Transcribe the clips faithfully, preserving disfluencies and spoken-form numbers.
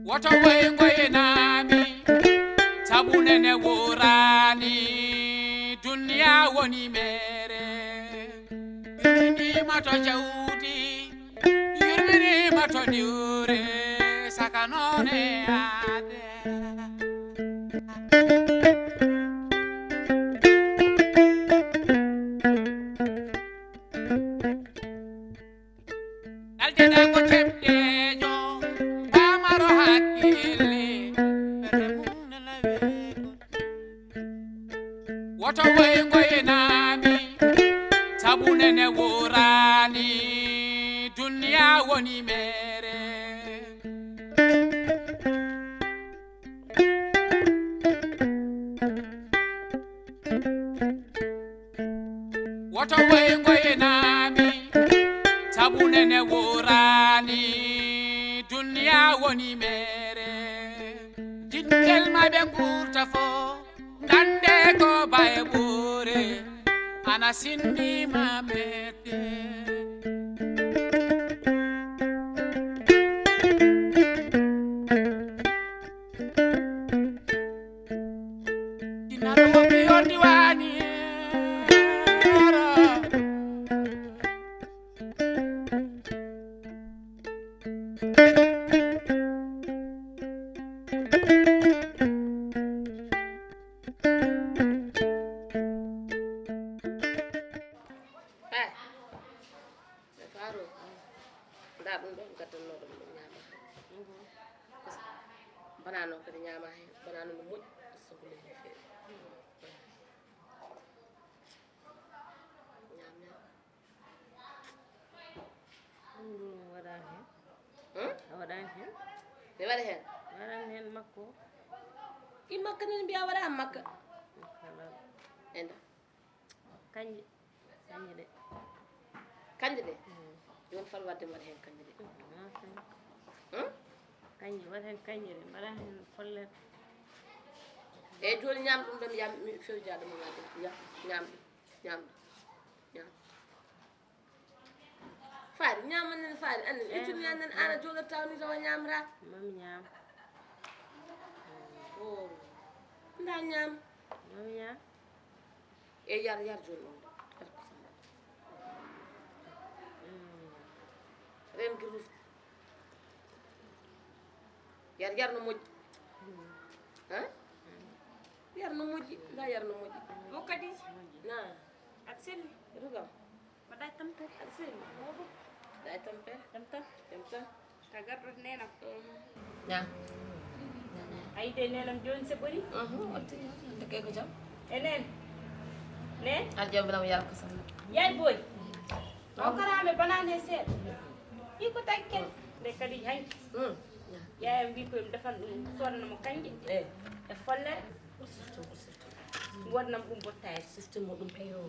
Woto woy ngoynaami, sabu nene wooraani, duniya woni meere. Yurminiima to jawdi, yurminiima to diwre, saka noone aade. Ɗaldiɗa ko ceɓɗeejo, paamaro hakkille, ɓernde mum nana weeɓo. Woto woy ngoynaami, sabu nene wooraani, duniya woni meere. Woto woy ngoynaami, sabu nene wooraani, duniya woni meere. Jinngel ma ɓe nguurta fo, ngannde ko baye ɓuure, ana sinni ma mette. Jinnaɗo woppi on diwaani. Eh, e faaro. Ndaa ɗum ɗo, gaddanno ɗum ɗum ñaama. Kosam. Banano kadi ñaama heen. Banano no moƴƴi, soble no feewi. Ñaam, ñaam. Ɗum ɗum waɗa heen. Hmm? A waɗa heen? Mi waɗa heen? Waɗan heen makko. I makka nene mbiya waɗa makka. Makka lan. Enda. Kanje. Kanje de. Kanje de? Mm. Jooni fal waɗde mi waɗa heen kanje de. Mm, non, kanje. Hmm? Kanje, waɗa heen kanje de. Mbaɗa heen follere. Eeyi, jooni ñaam ɗum ɗo mi yam-, mi fewjaa ɗum, ñaam ɗum. Ñaam, ñaam ɗum. Ñaam. Faari, ñaama nen faari. Anndi, eh, ittu ñaam nen, an a jooɗoto taw ni tawa ñaamra. Mami ñaam. Oh. Ndaa ñaam. Mami ñaam. E yar, yar jooni ɗum. Yar ko samba. Mm. Reen ki rufti. Yar, yar no moƴƴi. Mm. Hein? Mm. Yar no moƴƴi. Ndaa yar no moƴƴi. Mo kadi? Naa. Aɗa selli? Rugam. Mbaɗa e tampere. Aɗa selli? Mawɗo. Mbaɗa e tampere. Jam tan. Jam tan. Ka garɗo nenam. Ña. Ayi de nenam jooni se ɓori? Mhm, otti. Ndeke ko jam? E nen. Ne? Aɗa jam bilam yar ko sam. Yaay boy. O karaame banane seeɗa. Iko takken. Nde kadi hanki. Mm. Yaayam wi ko mi defan ɗum, soodana mo kanje. Eh. E follere. Surtout, surtout. Waɗanam ɗum bottaari. Surtout mo ɗum peyo.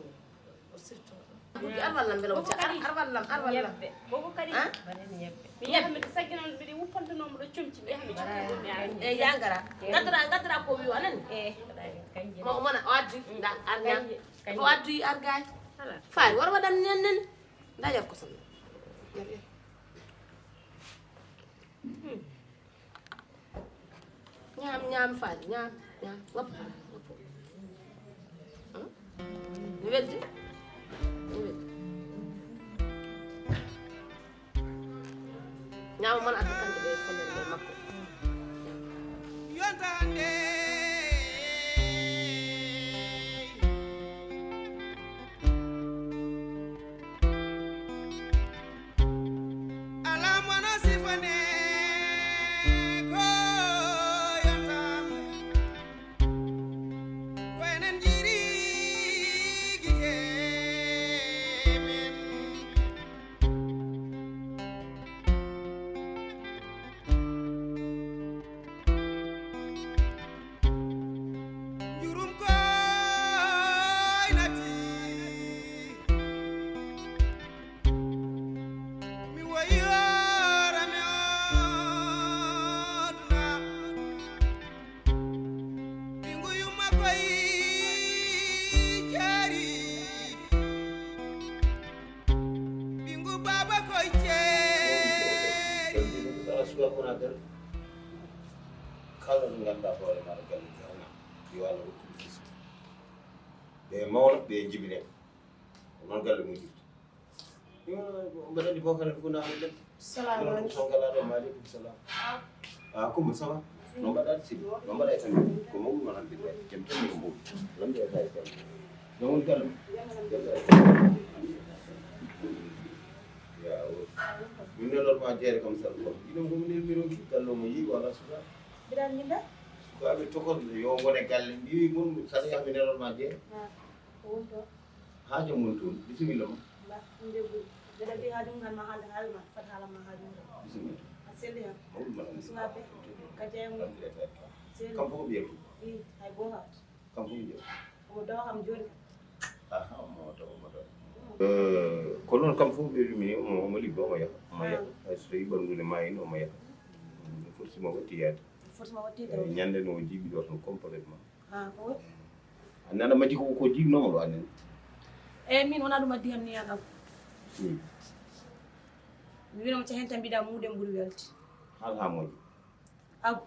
Surtout. Ar wallam, mbela o Koko ja-, ar, kadi ar wallam, ar wallam. Ñebbe. Koko kadi. Ah? Mbaɗen ñebbe. Mi yaha mi sagginan, mbiɗa wuppantanoo mo ɗo comci, mi yaha mi cokka ɗum, mi ara. Eh, ya ngara. Ngadora, ngadora ko wi o nani? Eh. Mo, mo na, o addi, nda, ar ñaam. Kanje, kanje. O addi, ar gaay. Ala. Faari, war waɗan nen nen. Nda yar ko son. Yar, yar. Hmm. Ñaam, ñaam, Faali, ñaam, ñaam. Woppu, woppu. Hmm? Mi weldi? Mi weldi. Ñaama mon addu kanje ɗe follere ɗe makko. Yontande. Alaa mo no sifane ko yontam. Ko enen njiri gite men. Njurum koy nati. Mi woyi hoore mi o duna. Ɓinngu yumma koy jeeri. Ɓinngu baaba koy jeeri. Ala suka konatel. Kala ɗo ngannduɗaa hoore maaɗa galle darna, yo Allah rokku ɗum kiso. Ɓe mawna, ɓe njibine. Ko noon galle mum jibti. Yo, mbaɗa anndi Bokar en fof naata galle. Salamu aleykum. Sonkala ɗo, maaleykum salam. Ah, Kumba, ça va? No mbaɗa sidi? No mbaɗa e tan? Ko mawɗum alhamdulillah. Jam tan ko mawɗum. Alhamdulillah, tawi tan. No woni galle mum? Jam tan. Ya, o. Min nelor ma jeere kam sal ko. Ɗiɗon ko min nelmiro ki, galle mo yi wala suka. Mbiɗa anndi nda? Sukaaɓe tokoto yo ngone galle. Mbiwi mon saɗa yaha mi nelor ma jeere. Ah, ko woni toon? Haa jam woni toon. Bisimilla ma. Mba, ɗum de ɓuri. Mbeɗa mbiya haa ɗum ngal ma haalde haala ma, fat haala ma haa ɗum ɗo. Bisimilla. A selli han. Mawɗum alhamdulillah. Sukaaɓe, ka jeeya mum. Alhamdulillah. Selli. Kam fof ko ɓiyam. Ii, hay gooto. Kam fof ko ɓiyam. Omo dawa kam jooni. Aha, omo dawa, omo dawa. Eh, ko noon kam fof ɓe ɗum ni, omo, omo liggo, omo yaha. Omo yaha. Ah. Hay so tawi ɓanndu ne maayi, omo yaha. Mm, forcément watti yaade. Forcément watti yaade. Eh, ñande no o jiiɓi ɗo tan complètement. Ah, ko woni? A nana majji ko, ko jiiɓnoomo ɗo annen. Eyi, min wonaa ɗum addi am ni an Agu. Hmm. Mi wiino mo cehen tan mbiɗa muuɗe ɓuri welde. Haal haa moƴƴi. Agu.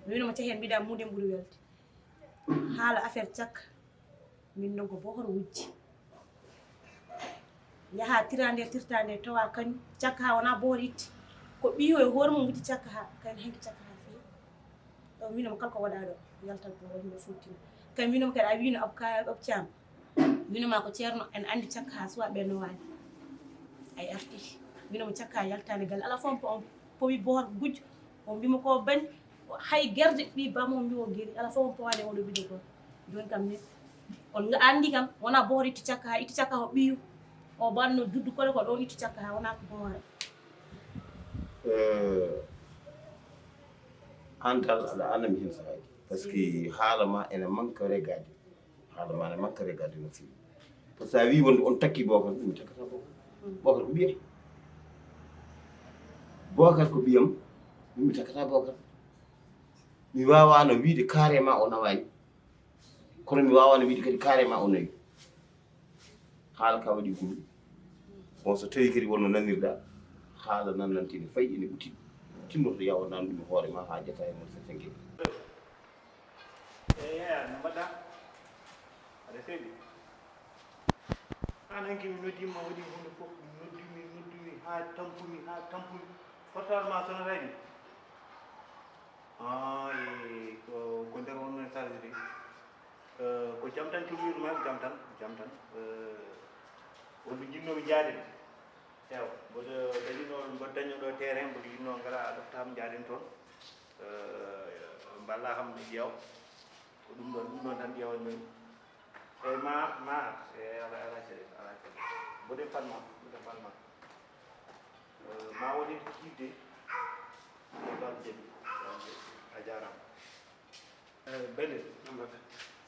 Mi wiino mo cehen mbiɗa muuɗe ɓuri welde. Haala affaire cakka. Min noon ko bohoro wujji. Yaha tira nde, tirta nde, tawa kañum cakka haa wonaa bohoro itti. Ko ɓiyo e hoore mum wujji cakka haa, kañum hanki cakka haa feewi. Ɗo wiino mo kala ko waɗaa ɗo, yaltat ko waɗi no fottina. Kañum wiino mo kadi a wiino Abu Ka-, Abu Caam. Wiino ma ko ceerno, en anndi cakka haa suwa ɓe no waani. Ay arti. Wiino mo cakka yaltaani galle. Ala fof on po-, on powi bohoro gujjo. On mbi mo ko bañ, hay gerde ɓi bam on mbi o geri. Ala fof on powaani oɗo ɓiɗo goo. Jooni kam ni, on nga-, anndi kam, wonaa bohoro itti cakka haa, itti cakka ko ɓiyu. O banno duddu kole ko ɗon itti cakka haa, wonaa ko bohoro. Eh, aan dal aɗa anna mi heen sahaaji. Parce que haala ma ene manque regaade. Haala ma ene manque regaade no feewi. Par ce que a wii wonde on takki Bookar, min mi takkata Bookar. Bookar ko ɓiyam. Bookar ko ɓiyam, min mi takkata Bookar. Mi waawaano wiide carrément o nawaani. Kono mi waawaano wiide kadi carrément o nawi. Haala ka waɗi gulu. Bon, so tawi kadi wonno nanirɗa, haala nan nan tini fayi ene ɓuti. Tinnoto yawa nan ɗum hoore ma haa jata e mon sese ngel. Eeya, no mbaɗɗa? Aɗa selli? Aan hanki mi noddiima, waɗi huunde fof, mi noddumi, noddumi haa tampumi, haa tampumi. Portable ma sonataani? Ah, e ko, ko nder wonno e charge de. Eh, ko jam tan cuɓiiɗo ma, jam tan, jam tan. Eh, wonɓe jinnooɓe njaaden. Ewa, mboɗo dañino, mboɗo dañno ɗo terrain, mboɗo yiɗno ngara a ɗoftaama njaaden toon. Eh, mballa kam mi ƴeewa. Ko ɗum ɗon, ɗum ɗon tan ƴeewanmi. Eyi, ma, ma, e, ala, ala caɗeele, ala caɗeele. Mboɗo fanma, mboɗo fanma. Eh, ma woni jiɗde. Ko ɗon jaɓi, ɗon jaɓi. A jaaraama. Eh, Bele. No mbaɗɗa?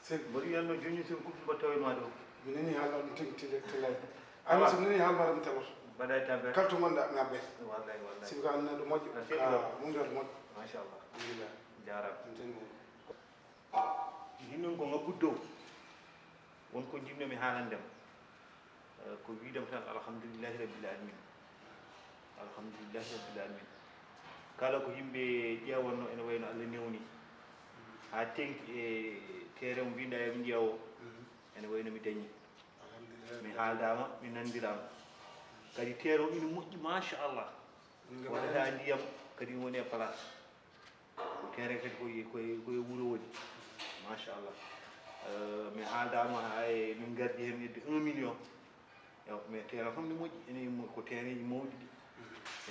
Sel. Mboɗo wiyatno jooni sen kuɓɓi mbo tawi ma ɗo. Mi nani haala on tigi tele, tele. Awa. Anndi so mi nani haala mbaɗa mi tawoto. Mbaɗa e tampere. Kala to ngonɗa, ngabbe. Wallahi, wallahi. Sibu ko an neɗɗo moƴƴo. A selli ɗo. Ah, mun neɗɗo moƴƴo. Machallah. Alhamdulillah. Jaaraama. Ɗum tan woni. Min noon ko ngabbude dow. Won ko njiɗno mi haalande ma. Eh, ko wiidam tan, alhamdulillahi rabbil alamin. Alhamdulillahi rabbil alamin. Kala ko yimɓe ƴeewanno ene wayno Allah newni. Haa teŋti e terrain mo mbinɗa yo mi ƴeewo. Mhm. Ene wayno mi dañi. Alhamdulillah. Mi haaldaama, mi nanndiraama. Kadi terrain o ina moƴƴi, machallah. Min ngam waɗata ndiyam, kadi mi woni e place. Ko terrain kadi koye, koye, koye wuro woni. Machallah. Eh, mi haaldaama haa e min ngardi heen hedde un million. Ewa, mais terrain fof ne moƴƴi, ene mo-, ko terrain ji mawɗi ɗi.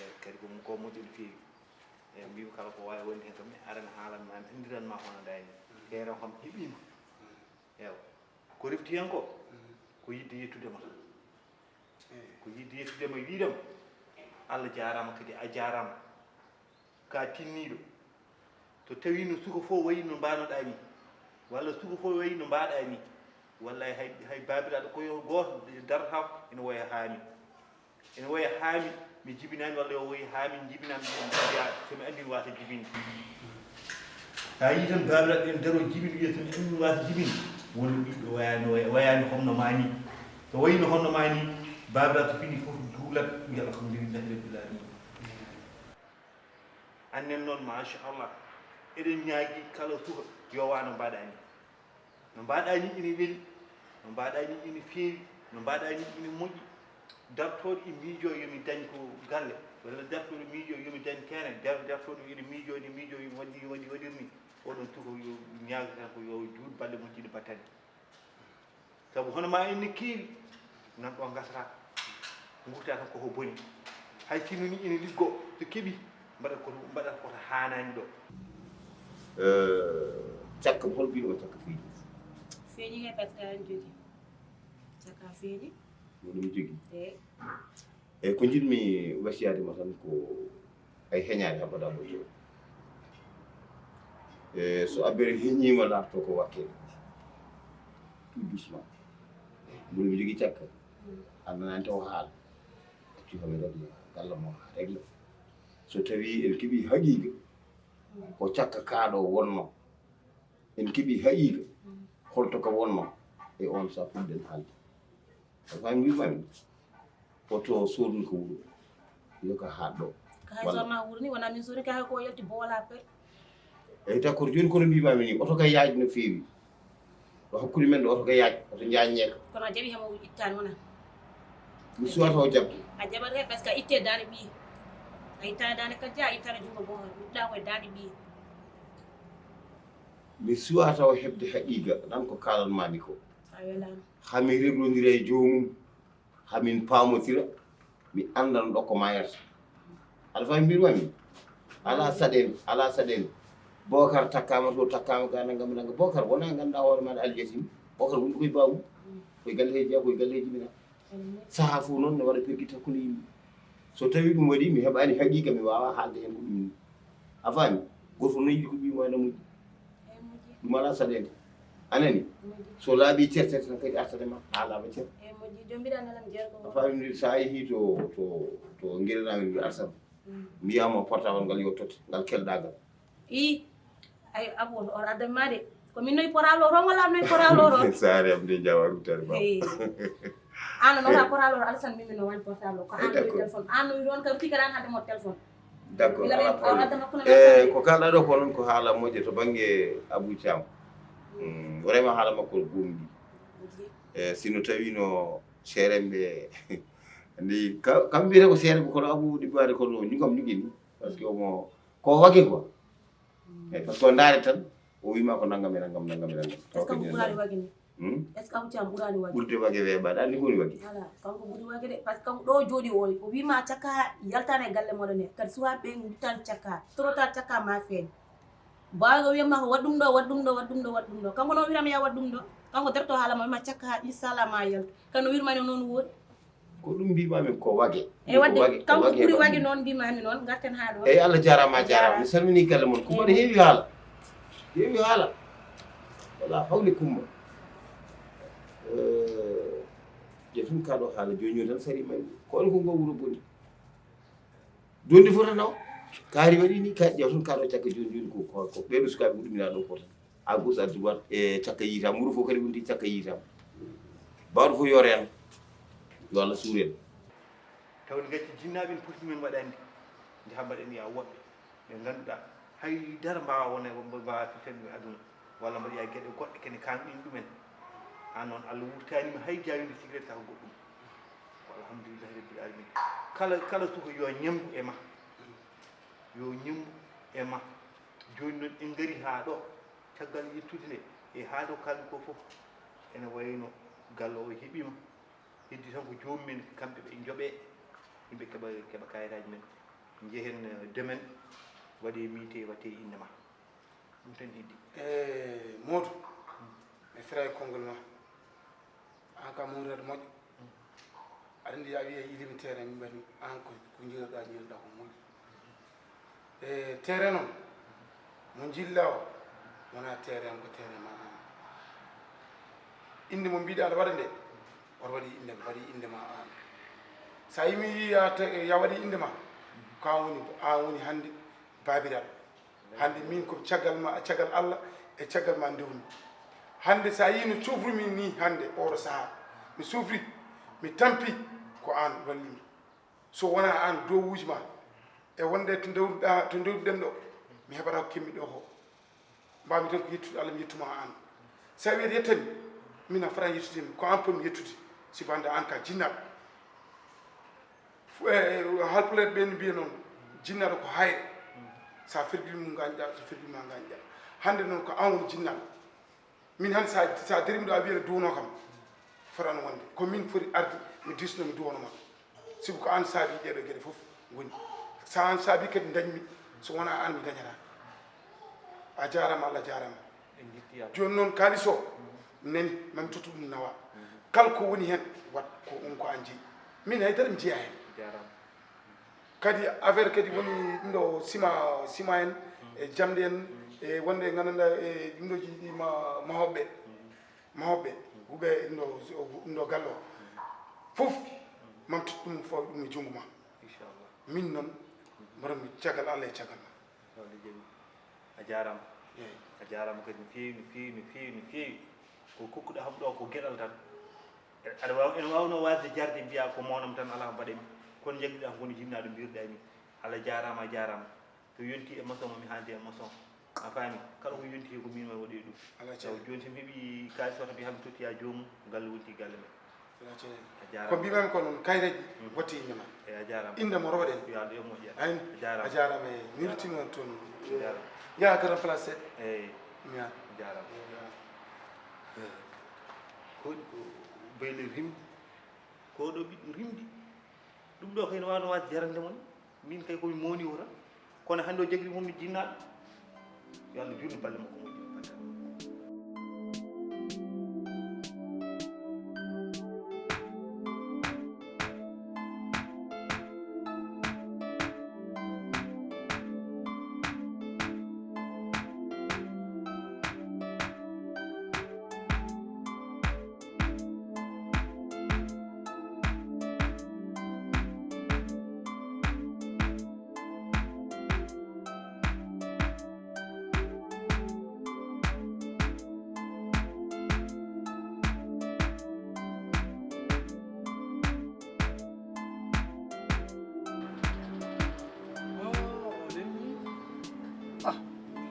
Ewa, kadi ko, ko moƴƴi no feewi. Ewa, mbimi kala ko waawi wonde heen kam, mi aran haalan ma, mi anndiran ma hono ɗayni. Terrain o kam heɓiima. Ewa, ko refti heen ko, ko yiɗde yettude ma. Ko yiɗde yettude ma, wiidam, Allah jaaraama kadi, a jaaraama. Ka tinniiɗo. So tawiino suka fof wayi no mbaanoɗaa ni, walla suka fof wayi no mbaaɗaa ni, walla hay, hay baabiraaɗo ko yo gooto darataako, ene waya haami. Ene waya haami, mi jibinaani, walla yo wayi haami, jibinaami, mbiya, so mi anndi mi waasa jibinde. So a yii tan baabiraaɓe ɓe daro jibin, wiya, so mi anndi mi waasa jibinde, won ɓiɗɗo wayaani, wayaani hono maa ni. So wayino hono maa ni, baabiraaɗo so fini fof juulat, wiya, alhamdulillahi rabbil alamin. Annen noon, machallah, Eɗen ñaagi kala suka yo wa no mbaɗa ni. No mbaɗa ni ina weli, no mbaɗa ni ina feewi, no mbaɗa ni ina moƴƴi. Dartooɗo e miijo yo mi dañ ko galle, walla dartooɗo miijo yo mi dañ kene, dar- dartooɗo ina miijo ni miijo yo mi waɗi waɗi waɗir ni. Oɗon suka yo ñaaga tan ko yo juut balɗe moƴƴi ɗe battani. Sabu hono ma en ne keewi nan ɗo ngasata, gurta tan koko boni. Hay sinno ni ene liggo, so keɓi mbaɗat koto mbaɗat koto haanani ɗo. Eh, cakka hol mbiɗo cakka feeñi? Feeñi he parce que an jogi cakka feeñi. Mo ɗum jogi. E Eyyi, ko njiɗmi wasiyade ma tan ko ay heñaade habada mo joom. E so abbere heñima larto ko wakkere, tout doucement. Mboɗo mi jogii cakka, a nanani taw haala. Accu hami régle galla mo ha régle. So tawi en keɓi haqiqa ko cakka kaɗo wonno, en keɓi haqiqa holto ka wonno, e on sa puɗɗen haalde. Ko fami mbimami, oto sodun ko wuuro, yo ka haɗɗo. Ka hay sonna wuuro ni wona min sori ka hay ko yalti bola pe. Eyyi, d'accord, joni kono mbimami ni, oto ka yaaji no feewi. Ɗo hakkude men ɗo oto ka yaaji, oto jaññeka. Kono a jaɓi hemo ittani wona. Mi suwata o jaɓde. A jaɓat he parce que a itte dande ɓiye. A ittani dande kajja, a ittani jungo bohol, ɗuɗɗa koye dande ɓiye. Mi suwata o heɓde haqiqa nan ko kalanmami ko. A welama. Hami reglodira e joomum, hamin paamotira, mi anndan ɗo ko mayata. Aɗa fami mbirwami? Ala saɗede, ala saɗede. Bokar takkama to, takkama ga nangam nangam. Bokar wona ganduɗa hoore maɗa aljatim. Bokar woni koye bawum. Koye galleji jeya, koye galleji mina. Saha fof noon ne waɗa pergite hakkude yimɓe. So tawi ɗum waɗi mi heɓani haqiqa mi wawa haalde hen ko ɗum ni. A fami? Goto fof no yiɗi ko ɓiyum wayno moƴƴi. Ɗum ala saɗede. Anani? So laaɓi cer cer tan kadi artade ma ha laaɓa cer. E moƴƴi jom mbiɗa nelan jeego. A fami? Sa yeehi to to to gueɗenamen mbi arsat mbiyama portable ngal yottote ngal kelɗagal. I ay abo on addan ma de. Ko min noyi portable o ron wala noyi portable o ron? Saare am de jawa rutare ba. An no nota portable o Alassane min no wani portable o ko an noyi téléphone an noyi ron kam tikaran hade mo téléphone. D'accord, Ila ala ɓe problème. Adama kuna E ko kalɗa ɗo ko noon ko haala moƴƴo to banggue Abou Thiam. Mm, vraiment haala makko o gomɗi. E sino tawino seeremɓe andi ka- kamɓe mbiyata ko seeremɓe kono Abou ɗiɓɓade kono ñugam ñugini. Parce que omo ko wage quoi. E parce que o ndaare tan o wima ko nangam e nangam nangam e nangam. Est-ce que ko ɓurani wage ni? Hmm? Est-ce que Abou Thiam ɓurani wage? Ɓurde wage weeɓaɗa andi koni wage. Ala kanko ɓuri wage de parce que kanko ɗo jooɗi o o wima cakka yaltani e galle moɗon he kadi suwa ɓe gittan cakka torotal cakka ma feeñ. Bawi o wiyama ko waɗ ɗum ɗo waɗ ɗum ɗo waɗ ɗum ɗo waɗ ɗum ɗo kanko noon wirama ya waɗ ɗum ɗo. Kanko darto haalama wima cakka inchallah ma yaltu kano wirmani o noon woɗi. Ko ɗum mbimami ko wage. E wadde kanko ɓuri wage noon mbimami noon garten ha ɗo. Eyyi, Allah jarama a jarama, mi salmini galle mon. Kumba ne heewi haala, heewi haala. Wala hawle Kumba. Eh, ƴeew tun kaɗo haala joni joni tan sari mami ko on ko ngo wuuro boni. Joni fota naw kaari waɗi ni kaari ƴeew tun kaɗo cagga joni joni ko ko ko ɓeɗo sukaɓe ko ɗumina ɗo fota. À gauche à droite e cakka yitam muru fof kadi wonti cakka yitam. Bawɗo fof yo reen yo Allah suuren. Tawde gacce jinnaaɓe ene poti ɗumen waɗande njaha mbaɗen ya woɓɓe ɓe ngannduɗaa hay dara mbaawa wona mbawa fitande aduna walla mbaɗoya geɗe goɗɗe kene kaŋɗin ɗumen. An noon Allah wurtanima hay jawinde cigarette saka goɗɗum. Ko alhamdulillahi rabbil alamin. Kala kala suka yo ñembu e ma, yo ñembu e ma. Joni noon en ngari ha ɗo caggal yettude nde e ha ɗo kalmi ko fof ene wayno galle o heɓima. Heddi tan ko joomum en kamɓe ɓe njoɓe yimɓe keɓa keɓa kayitaji men. Njehen demain waɗe miite watte inde ma. Ɗum tan heddi. E Modou, mi fira e konngol ma. An ka mawrede moƴƴo. Aɗa andi a wiya yilimi terrain min mbaɗi an ko ko jiiloɗa jiiloɗa ko moƴƴi. E terrain noon mo jilla o wona terrain ko terrain ma an. Inde mo mbiɗa aɗa waɗa nde oto waɗi inde waɗi inde ma an. Sa yimi yi ya waɗi inde ma ka woni an woni hande babiraɗo. Hande min ko caggal ma caggal Allah e caggal ma ndewmi. Hande sa yi no cofrumi ni hande oɗo saaha mi sofri mi tampi ko an wallimi. So wona an dowuji ma e wonde to ndewruɗa to ndewruɗen ɗo mi heɓata ko kemmi ɗo ko. Mbawmi tan ko yettude Allah, mi yettuma aan. So a wiyat yettami, min a fotani yettude mi, ko aan potmi yettude, sibu hannde aan ka jinnaɗo. Fu- e halpuleeɓe ɓe no mbiya noon, jinnaɗo ko hayre. Sa fergili mum gañɗa, so fergili ma gañɗa. Hannde noon ko aan woni jinnaɗo. Min hannde sa, sa darima ɗo a wiyata duwano kam, fotano wonde ko min foti arde, mi disno, mi duwano ma. Sibu ko aan saabi ɗeɗo geɗe fof ngoni. So aan saabi kadi dañmi, so wona aan mi dañata. A jaarama, Allah jaarama. Jooni noon kaalis o nani, mami tottu ɗum nawa. Kala ko woni heen, wat ko on ko aan jeyi. Min haydara mi jeyaa heen. Kadi affaire kadi woni ɗum ɗo sima, sima en, e jamɗe en, e wonde nganndanɗa e ɗum ɗo jiɗi ma, mahooɓe. Mahooɓe, huɓe ɗum ɗo, ɗum ɗo galle o. Fof, mami tottu ɗum fof ɗum e junngo ma. Inchallah. Min noon, mbaɗanmi caggal Allah e caggal ma. Walla jami. A jaaraama. Eey. A jaaraama kadi no feewi, no feewi, no feewi, no feewi. Ko kokkuɗa kam ɗo ko geɗal tan. Aɗa waaw-, ene waawnoo waasde jarde mbiyaa ko moonam tan alaa ko mbaɗanmi. Kono njaggiɗaa ko woni jinnaaɗo mbirɗaa ni. Allah jaaraama, a jaaraama. So yonti e maçon, mi haaldi e maçon. A faami? Kala ko yonti ko min waɗi ɗum. Alaa caɗeele. Taw jooni so mi heɓi kaalis o tan mi hami totti yaa joomum, galle wonti galle men. Alaa caɗeele. A jaaraama. Ko mbimami ko noon, kayreeji watti innde ma. Eey, a jaaraama. Innde mo rooɗen. Yo Allah yo moƴƴa. Ayin, a jaaraama. A jaaraama, e mi weltima toon. A jaaraama. Yaa ka remplacé. Eey. Mi yaa. A jaaraama. Eey. Ko waɗi ko Baylel rimdi. Ko ɗo ɓiɗɗo rimdi. Ɗum ɗo kay no waawno waasde jarande mon. Min kay ko mi moni o tan. Kono hannde o jagri mum mi jinnaaɗo. Yo Allah juutnu balle makko moƴƴi. Ah,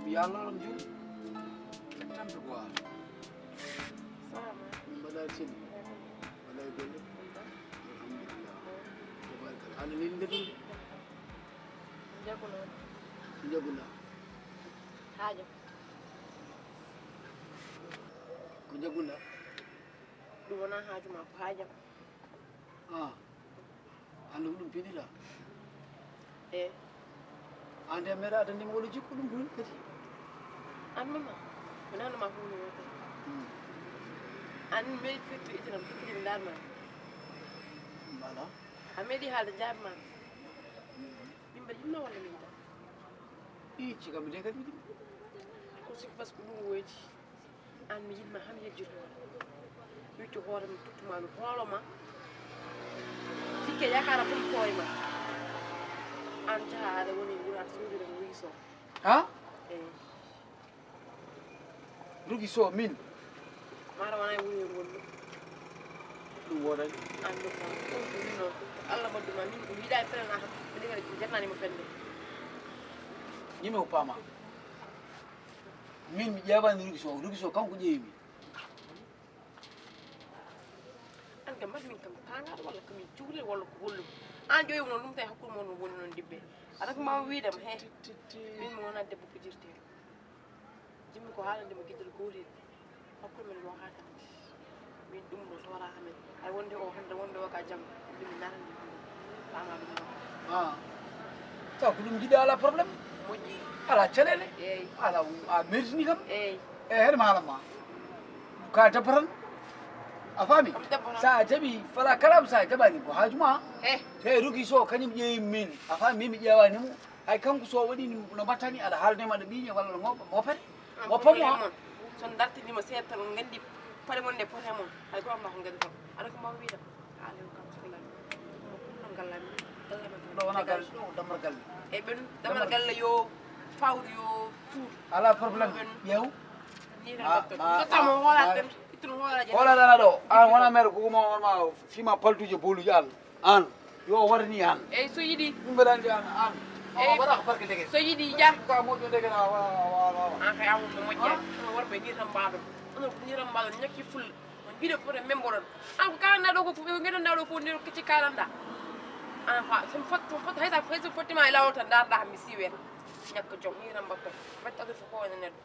mi yaalno ɗon juuɗe. Tampi quoi. Salaam. Mbaɗa sini. Mbaɗa golle. Alhamdulillah. Tabarikalla. Ana lelni de ɗum. Jaguno. Jaguno. Haajo. Ko jaguno. Ɗum wona haaju ma, ko haajam. Ah. Hannde ko ɗum piɗira? Eey. Aan de meeɗa addande mi walla jikku ɗum ɗum kadi. Aan mama, mi nanno ma ko woni wonde. Hmm. Aan meeɗi firtu itinam, firtu mi ndaar ma. Voilà. A meeɗi haalde jaabi ma. Hmm. Min mbaɗi ɗum walla min tan? Ii, cikam de kadi. Ko sikki parce que ɗum woodi. Aan mi yiɗma haa mi yejjito hoore. Mi wittu hoore mi tottuma mi hoolo ma. Sikke yakaara fof mi fooy ma. Aan jaha aɗa woni wuro aɗa soodira mi wii so. Ha? Eey. Rugi so min? Mara wona e wuro e ngol ɗum. Ɗum woodani. Aan ɗum ma. Ɗum ko wii noon. Ko Allah waɗdu ma min ko mi yiɗa e pelen ahan. Mi ɗiga jannani mo fende. Ñime o paama. Min mi ƴeewaani Rugi Sow, Rugi Sow kanko ƴeewi min. Aan kam mbaɗ min kam paangaɗo walla ko min cukalel walla ko hollum. Aan ƴeewi noon ɗum tawi hakkunde mon woni noon debbo. Aɗa ko ma wiidam he. Min mi wona debbo pijirteeɗo. Jimmi ko haalande mo giddal gootel. Hakkunde men yo haa tan. Min ɗum ɗo tooraaka men. Hay wonde o hannde wonde o ka jam. Ɗum mi narani ɗum. Paama ɗum ɗo. Ah. Taw ko ɗum jiɗɗa ala problème. Moƴƴi. Ala caɗeele. Eey. Ala a mertini kam. Eey. E hen ma haala ma. Ka debbo tan. A faami? Kam debbo tan. Sa a jaɓi fala kalam sa a jaɓani ko haaju ma. Eh. Te Rugi Sow kañum ƴeewi min. A faami min mi ƴeewani mo. Hay kanko so waɗi no mbattani aɗa haalde ma aɗa ɓiiñe walla no mo mo pere. Mo pomo. Mon. So dartinima seeɗa tan on nganndi paɗe mon nde pote mon. Hay ko amma ko ngaddi tan. Aɗa ko mbaw wiida. Haale o kam so ngal. Mo kullo ngal lami. Ngal lami. Ɗo wona galle ɗo dammal galle. E ɓen dammal galle yo fawru yo fuur. Ala problème. Ƴeew. Ni tan. Tottamo hoolaten. Ittuno hoolaje. Hoolaɗa ɗo. An wona maire ko ma wonma fima paltuje boluji an. An. Yo warni an. Eyyi so yiɗi. Ɗum mbeɗa andi an an. Awa mbaɗa ko barke ndeke. So yiɗi ja. Ka moƴƴo ndeke na, awa, awa, awa, awa. An kay awa ko moƴƴa. Onon worɓe ni tan mbaɗon. Onon ko ni tan mbaɗon, ñakki fulla. On mbiɗo foti men mboɗon. An ko kalanɗa ɗo ko, ko ngeɗonɗa ɗo fof ni ko kecci kalanɗa. An fa, so mi fot-, so mi fot-, hay sa, hay so fotti ma e lawol tan ndarɗa mi siwe. Ñakka jom, ni tan mbatton. Mbatta ɗum so ko wona neɗɗo.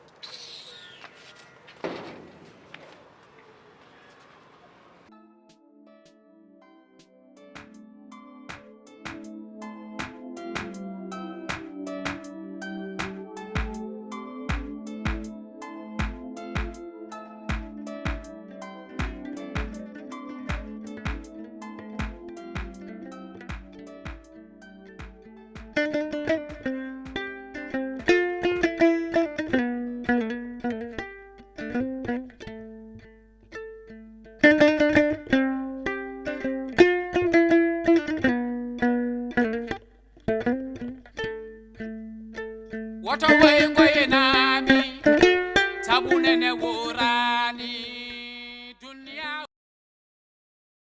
Woto woye